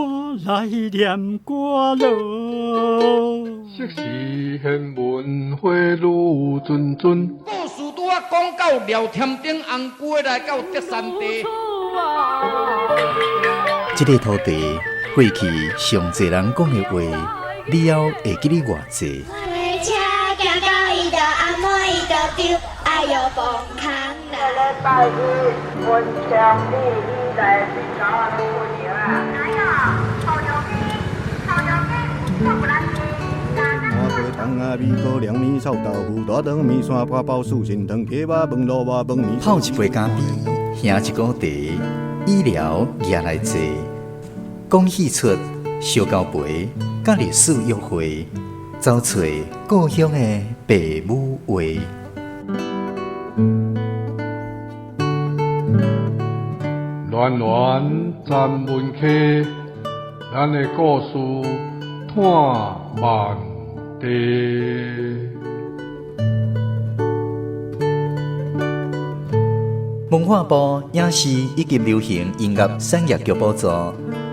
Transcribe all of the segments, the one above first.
我來念歌囉。昔時贤文花愈谆谆。故事拄仔講到廖添丁紅龜來到德山地。這个土地過去上濟人講的話，了後會記得偌濟？拜一文昌里以来最早啊，拢困着啊。泡一杯咖啡，喝一股茶，医療举來坐，講戲出燒交陪，佮歷史約會，走揣故鄉的爸母話。暖暖咱文溪，咱的故事伴万地。文化部影視以及流行音樂產業局補助，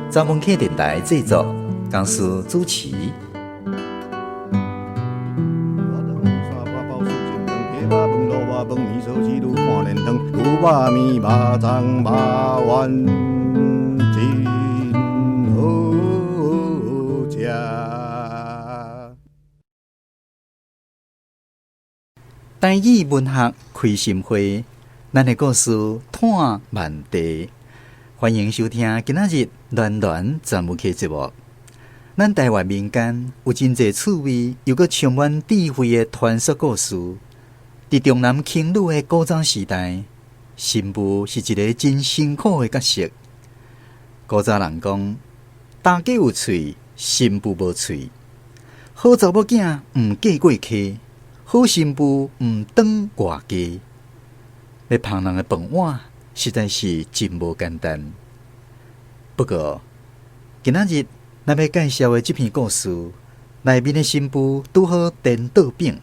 查文溪電台製作，公司主持。台語文學開心會，咱的故事伴萬地，歡迎收聽今仔日暖暖專門客節目。咱台灣民間有真濟趣味又閣充滿智慧的傳說故事。佇重男輕女的古早時代，新婦是一个真辛苦的角色。古早人講，大家有喙，新婦無喙。好查某囝毋嫁過溪，好新婦毋當外嫁。欲捧人的飯碗，實在是真無簡單。不過，今仔日咱欲介紹的這篇故事，內面的新婦拄好顛倒反。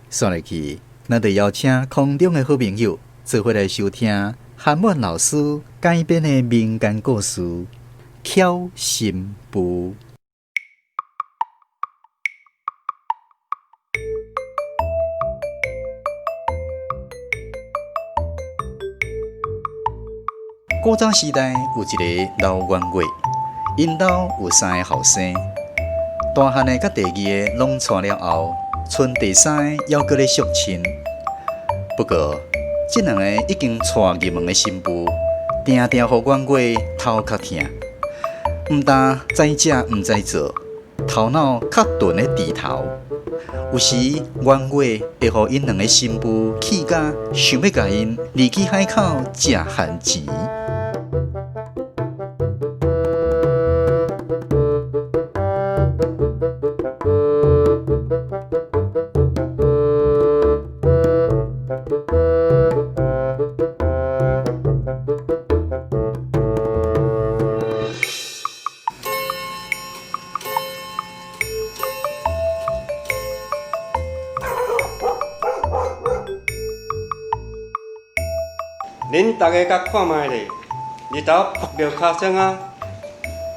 煞落去，咱就邀請空中的好朋友，做伙來收聽韓滿老師改編的民間故事《巧新婦》。古早時代有一个老阮月，𪜶兜有三个後生，大漢的佮第二个攏娶了後，賰第三个猶閣咧相親。不過，這兩个已經娶入門的新婦，定定予阮月頭殼疼，毋但知食毋知做，頭腦較鈍的豬頭。有時阮月會予𪜶兩個新婦氣甲想欲共𪜶離去海口食番錢。恁逐家佮看覓咧，日頭曝著尻川啊！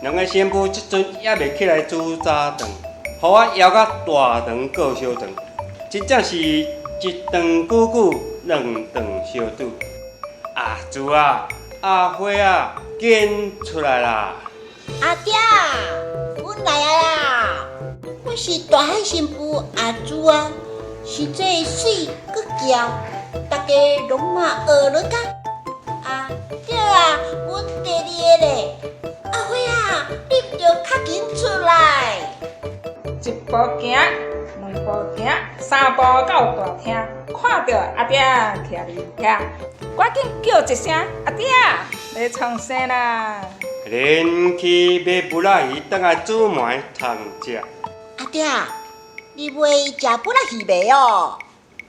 兩个新婦這陣猶未起來煮早頓，予我枵甲大腸過小腸，真正是一頓久久，兩頓相拄。阿珠啊，阿花啊，緊出來啦！阿爹，阮來啊啦！阮是大漢新婦阿珠啊，實際媠閣嬌，逐家攏嘛學落甲。啊，對啊，阮第二个咧，阿花啊，你著較緊出來。一步行，兩步行，三步到大廳，看著阿爹徛佇遐，趕緊叫一聲阿爹，欲創啥啦？連去買布仔魚，轉來煮糜通食。阿爹，你欲食布仔魚袂哦？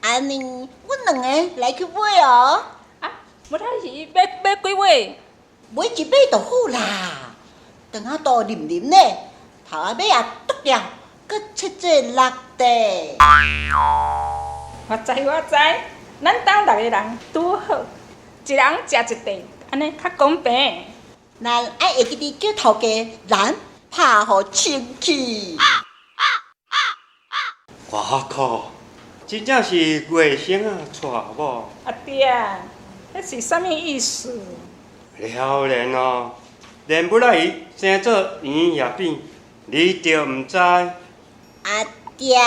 按呢，阮兩个來去買哦。啊，布仔魚欲買幾尾？買一尾就好啦。腸仔肚腍腍咧，頭仔尾也剁了，閣切做六塊。我知我知，咱兜六个人拄好，一人食一塊，按呢較公平。咱愛會記得叫頭家人拍予清氣。我靠，真正是月生仔娶某。阿爹啊，彼是啥物意思？了然哦，连不来伊生做圆也扁，你就毋知。阿爹，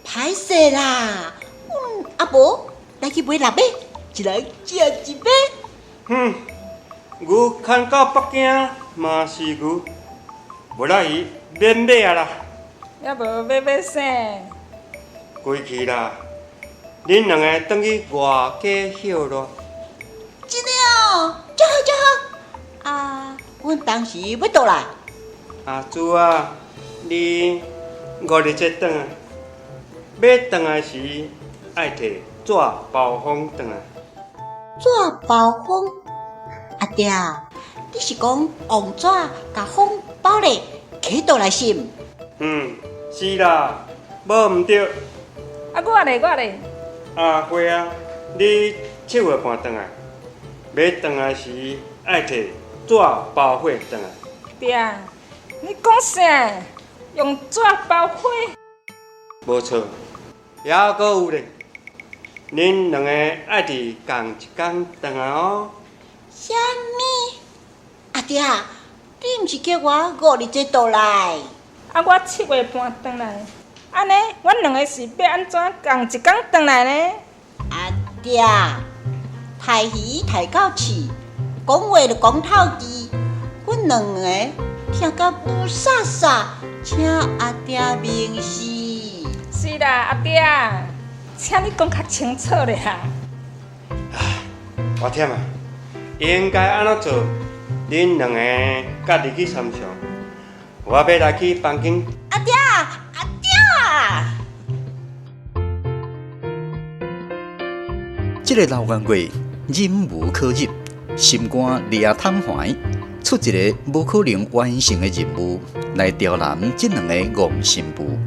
歹勢啦，啊無，來去買臘肉，一人食一尾。哼，牛牽到北京嘛是牛，無來伊免買啊啦。也無欲買啥？歸去啦，恁兩个轉去外家歇熱。真的哦，遮好遮好。啊，阮當時欲倒來。阿珠啊，你五日節轉來，欲轉來時愛提紙包風轉來。紙包風？阿爹，你是講黃紙共風包咧，提倒來是毋？嗯，是啦，無毋對。啊，我咧，我咧。阿花啊，你七月半轉來，欲轉來時愛提紙包火轉來。爹，你講啥？用紙包火？無錯，猶閣有咧，恁兩個愛佇仝一工轉來哦。啥物？阿爹，你毋是叫我五日節倒來？啊，我七月半轉來，按呢，阮兩个是欲按怎仝一工轉來呢？阿爹，刣魚刣到刺，講話就講透氣，阮兩个聽甲霧煞煞，請阿爹明示。是啦，阿爹，請你講較清楚咧哈。我忝啊，應該按怎做？恁兩个家己去參詳。我欲來去房間。阿爹，阿爹！這个老冤家忍無可忍，心肝掠通懷，出一个無可能完成的任務來刁難這兩个戇新婦。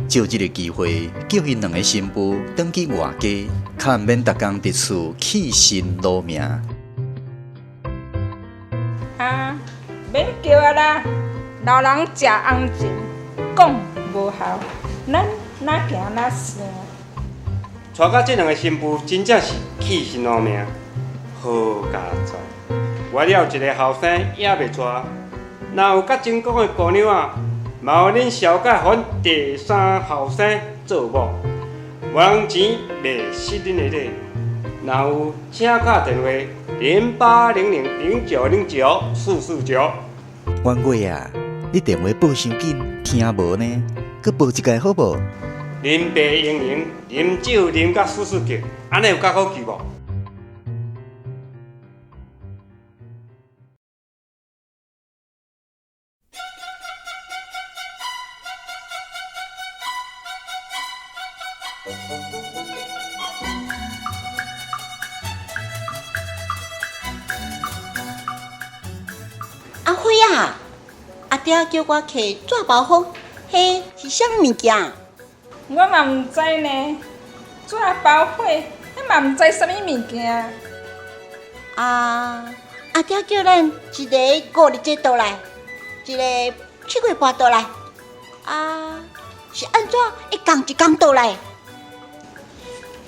借這个機會，叫𪜶兩个新婦轉去外家，較毋免逐工佇厝氣身勞命。啊，免叫啊啦，老人食紅蟳，講無效，咱哪行哪想。娶到這兩个新婦真正是氣身勞命，好佳哉！我了一个後生也袂娶，若有較精講的姑娘仔，麻煩恁小解予阮第三後生做某，無人錢袂失恁的禮。若有，請敲電話0800 0909 449。婉月啊，你電話報傷緊，聽無呢？閣報一擺好無？林白盈盈，啉酒啉甲死死叫，按呢有較好記無？阿輝啊，阿爹叫我提紙包風，彼是啥物物件？我嘛毋知呢，紙包火，彼嘛毋知啥物物件。啊，阿爹叫咱一个五日節倒來，一個七月半倒來。啊，是按怎會仝一工倒來？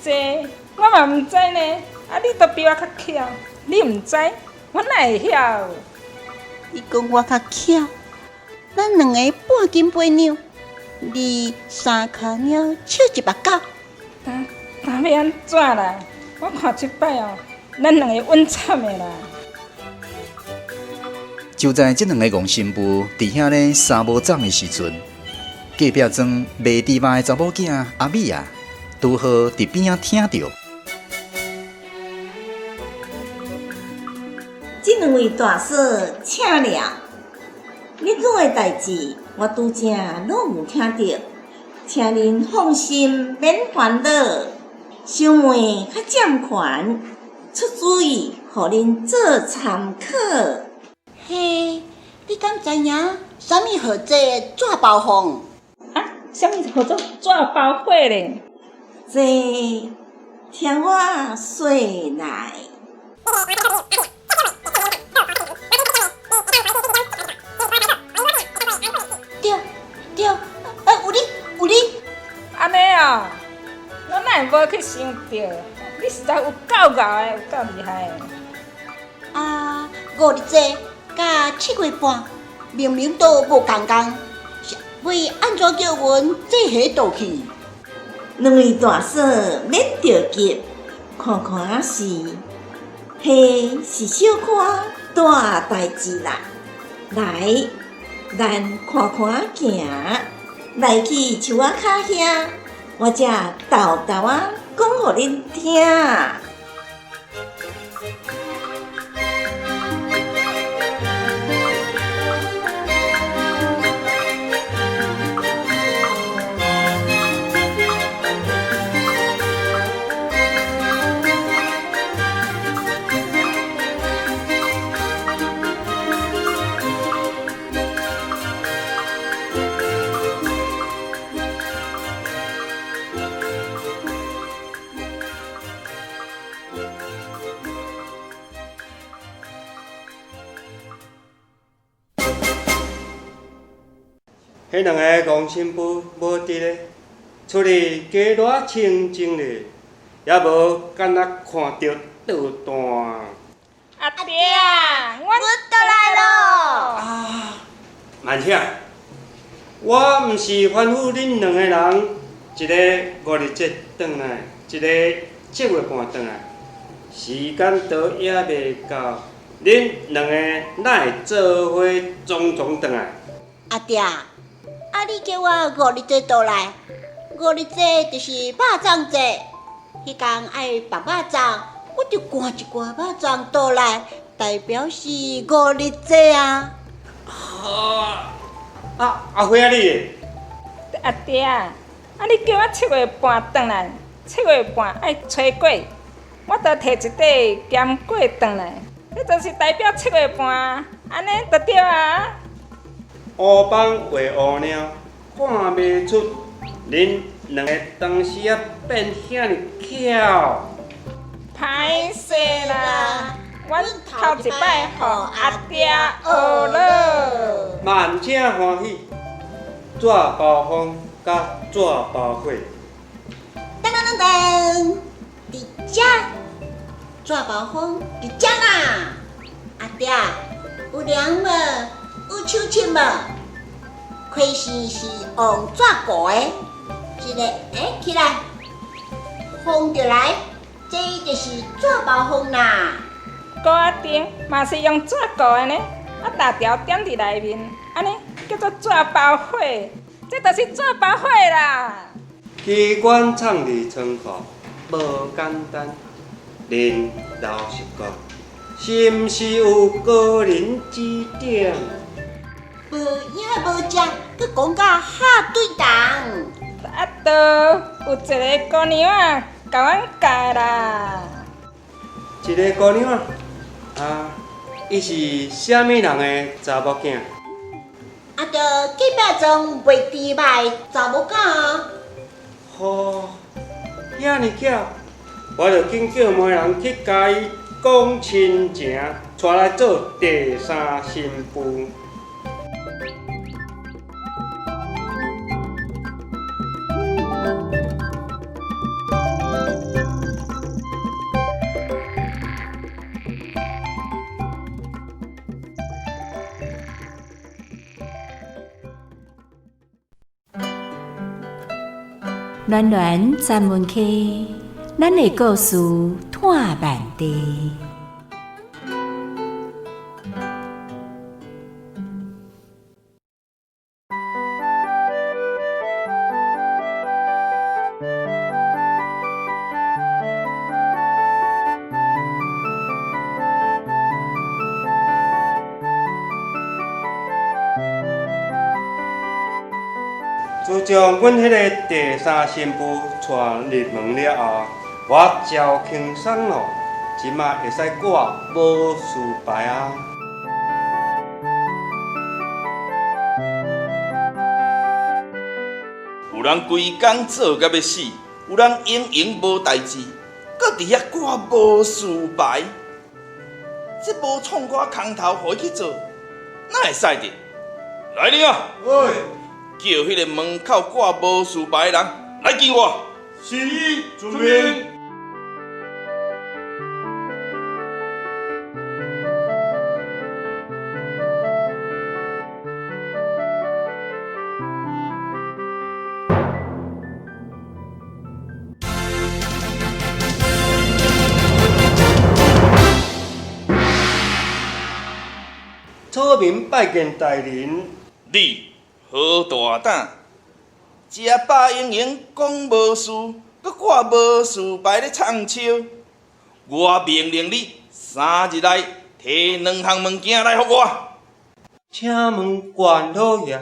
這我嘛毋知呢，啊，你都比我較巧，你毋知，我哪會曉？你講我較巧，咱兩个半斤八兩，你三跤貓笑一目狗。但欲按怎啦？我看這擺哦，咱兩个穩慘的啦。就在這兩个戇新婦佇遐咧三無總的時陣，隔壁庄賣豬肉的查某囝阿美啊，拄好佇邊仔聽著。這兩位大嫂，請了。你講的代誌，我拄才攏有聽著，請恁放心，免煩惱。小妹較掌權，出主意，予恁做參考。嘿，你敢知影啥物號做紙包風？啊，啥物號做紙包火咧？這聽我說來。哪會無去想著？你實在有夠𠢕的，有夠厲害的。啊，五日節佮七月半，明明都無仝工，是欲按怎叫阮做伙倒去？兩位大嫂免著急，看看仔是，彼是小可大代誌啦。來，咱看看行，來去樹仔跤遐，我才沓沓仔講予恁聽。彼兩个戇新婦無佇咧，厝裡雞熱清靜咧，也無敢若看著倒彈。阿爹，阮倒來囉。啊，慢請，我毋是吩咐恁兩個人，一個五日節轉來，一個七月半轉來，時間都猶未到，恁兩個哪會做伙悱悱轉來？阿爹。啊！你叫我五日節倒來，五日節就是肉粽節，彼工愛放肉粽，我就捾一罐肉粽倒來，代表是五日節啊！啊，阿花仔你？阿爹啊，你叫我七月半轉來，七月半愛炊粿，我就提一塊鹹粿轉來，彼就是代表七月半，按呢就對啊。烏枋畫烏貓，看袂出恁兩个當時仔變遐爾巧。歹勢啦，阮頭一擺予阿爹學了。萬請歡喜，紙包風佮紙包火。噔噔噔噔，佇遮，紙包風佇遮啦。阿爹，有涼無？有手拭無？開始是用紙糊的，這个欸起來，風就來，這就是紙包風啦。鍋仔燈嘛是用紙糊的呢，啊，大條點佇內面，按呢叫做紙包火，這就是紙包火啦。機關藏佇倉庫，無簡單。恁老實講，是毋是有高人指點？無影無跡，閣講甲哈對同。啊，都有一个姑娘仔共阮教啦。一个姑娘仔，啊，伊是啥物人的查某囝？啊，就隔壁庄賣豬肉的查某囝啊。吼，遐爾巧，我就緊叫媒人去共伊講親情，娶來做第三新婦。暖暖专门溪，咱的故事湠万地。自从阮彼个第三新妇娶入门了后，我超轻松咯，这马会使挂无事牌啊。有人规工做甲欲死，有人闲闲无代誌，閣佇遐掛無事牌，這無創我空頭，予伊去做，哪會使得？來人啊！叫彼个門口掛無事牌的人來見我。是遵命。草民拜见大人。你好大胆！食饱闲闲讲无事，阁挂无事牌咧创笑。我命令你3日内提两项物件来予我。请问管老爷，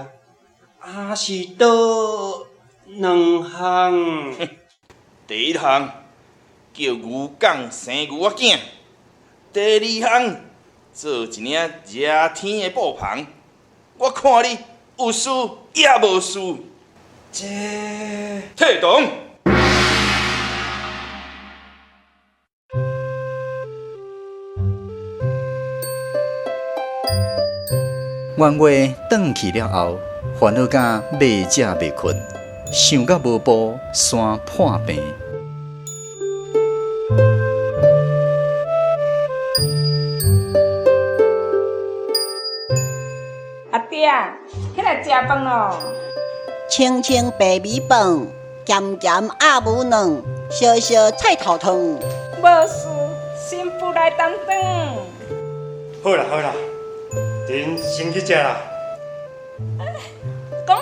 阿是倒两项？第一项叫牛犅生牛仔囝，第二项做一领热天的布篷。我看你有事也无事。这退堂。员外转去了后，烦恼甲袂食袂睏，想甲无步山破病。阿爹，起来食饭咯！清清白米饭，咸咸鸭母卵，烧烧菜头汤。无事，新妇来担当。好啦好啦，恁先去食啦。讲讲，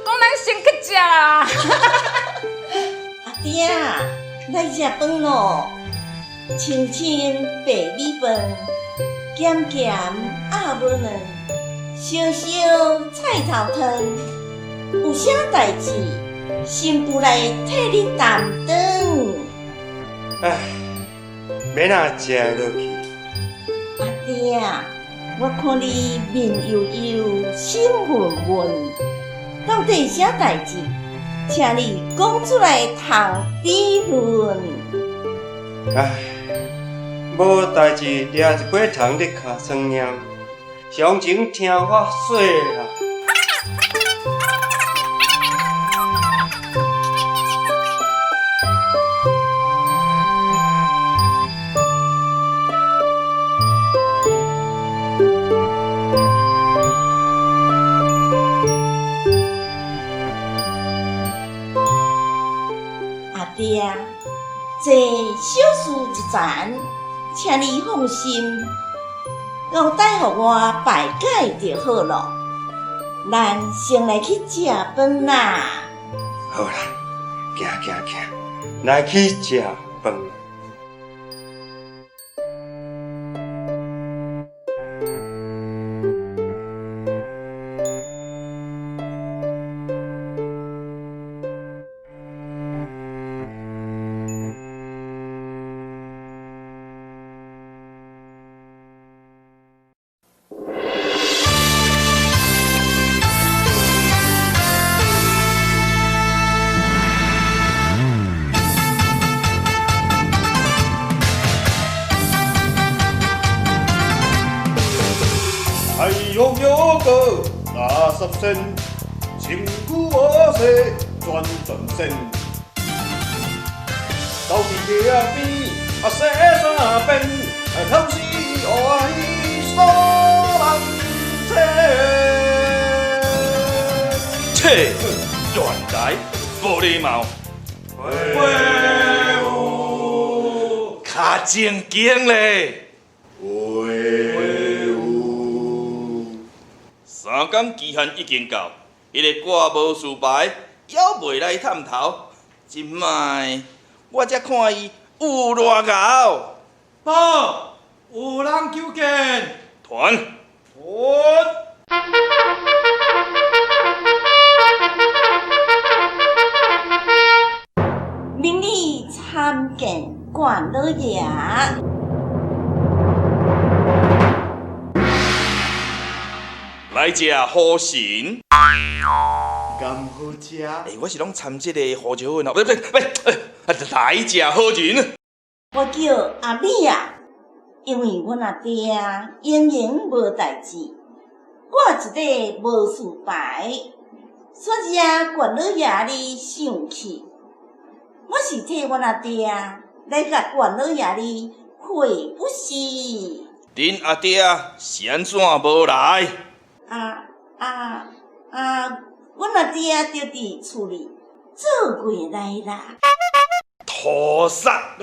咱先去食啦。阿爹，来食饭咯！清清白米饭，咸咸鸭母卵，烧烧菜头汤。有啥代志，新妇来替你担当。唉，欲怎食落去？阿爹，我看你面油油，心闷闷，到底啥代志？请你讲出来通知论。唉，无代志，掠一尾虫伫尻川念，常情听我说啦。阿爹，这小事一桩，请你放心，交代予我排解就好了。咱先来去食饭啦。好啦，行行行，来去食饭。哎呦呦个垃圾身，身躯乌色全全身，走伫街仔边啊洗衫便，头是乌所人切。切，乱来，无礼貌。废物，较正经咧。废物。 3工期限已经到，彼个挂无事牌，犹未来探头。这摆我才看伊有偌𠢕。报，有人求见。传。传。民女参见管老爷。来食好神，敢好食？欸，我是拢掺这个胡椒粉哦，不不不，来食好人。我叫阿美啊，因为阮阿爹闲闲无代志，挂一块无事牌，所以啊，管老爷你生气。我是替阮阿爹來共關老爺你會不是？恁阿爹是按怎無來？啊啊啊！阮阿爹就佇厝裡做月來啦。屠殺！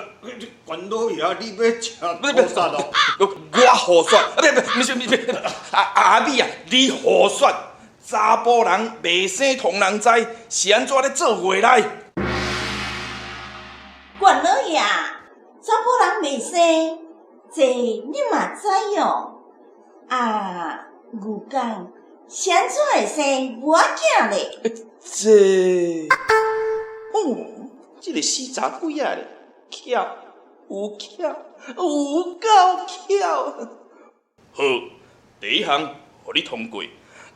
關老爺，你欲食屠殺哦？我胡說，啊不不，毋是毋是，阿阿美啊，你胡說！查埔人袂生唐人知，是按怎咧做月來？關老爺，查埔人袂生，這你嘛知哦？啊，牛犅是按怎會生牛仔囝咧？這，哦，這个死查鬼仔咧，巧，有巧，有夠巧。好，第一項予你通過，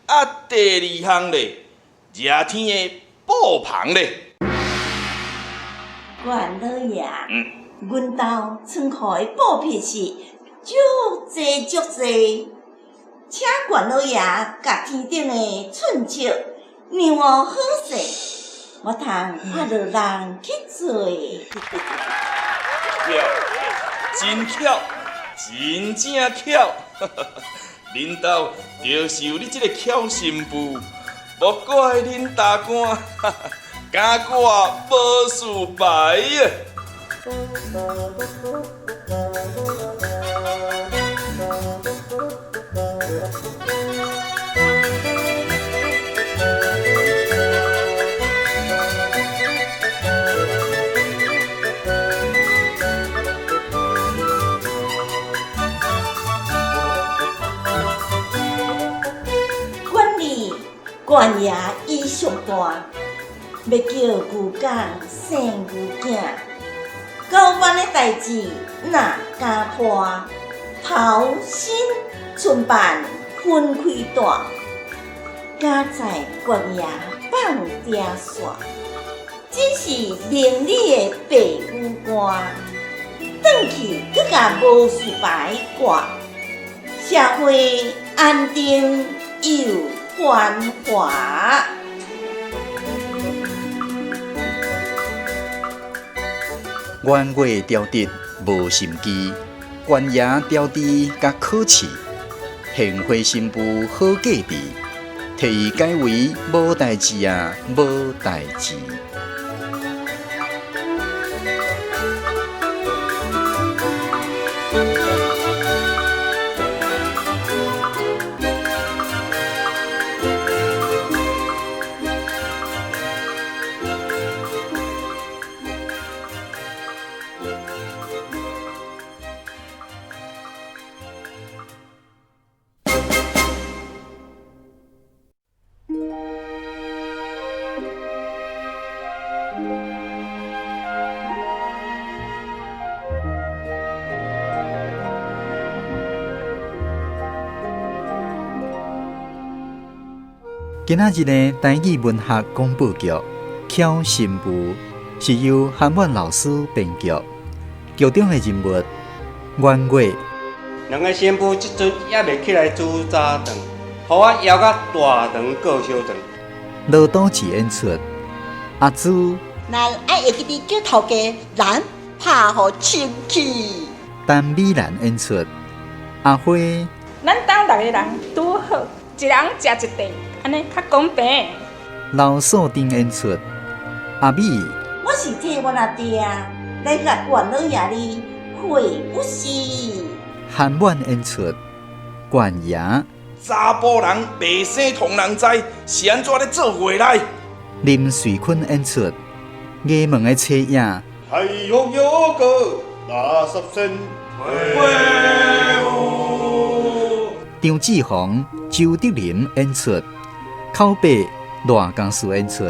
啊，第二項咧，熱天的布棚咧。關老爺，阮兜倉庫的布匹是足濟足濟，請關老爺共天頂的寸尺量予好勢，我通發落人去做。巧，真巧，真正巧！恁兜就是有你這个巧新婦，無怪恁大官敢掛無事牌啊！管理關爺伊上大，欲叫牛犅生牛囝，交班的代誌若敢破，頭身春辦分開大，敢在關爺放定線，真是明理的白母官，轉去閣共無事牌掛，社會安定又繁華。阮月調得無心機，關爺調治佮考試，杏花新婦好嫁治，替伊改為無代誌啊，無代誌。今仔日的台語文學廣播劇《巧新婦》是由韓滿老師編劇，劇中的人物阮月。兩个新婦這陣猶未起來煮早頓，予我枵甲大腸過小腸。羅都志演出，阿朱。咱愛會記得叫頭家人拍予清氣。陳美蘭演出，阿花。咱兜六个人拄好，一人食一塊，按呢較公平。劉素貞演出，阿美。我是替阮阿爹來共關老爺你會不是？韓滿演出，關爺。查埔人袂生唐人知，是按怎咧做月來？林瑞坤演出，衙門的車影。哎喲喲個垃圾仙，張志宏、周德林演出，口白賴江樹演出。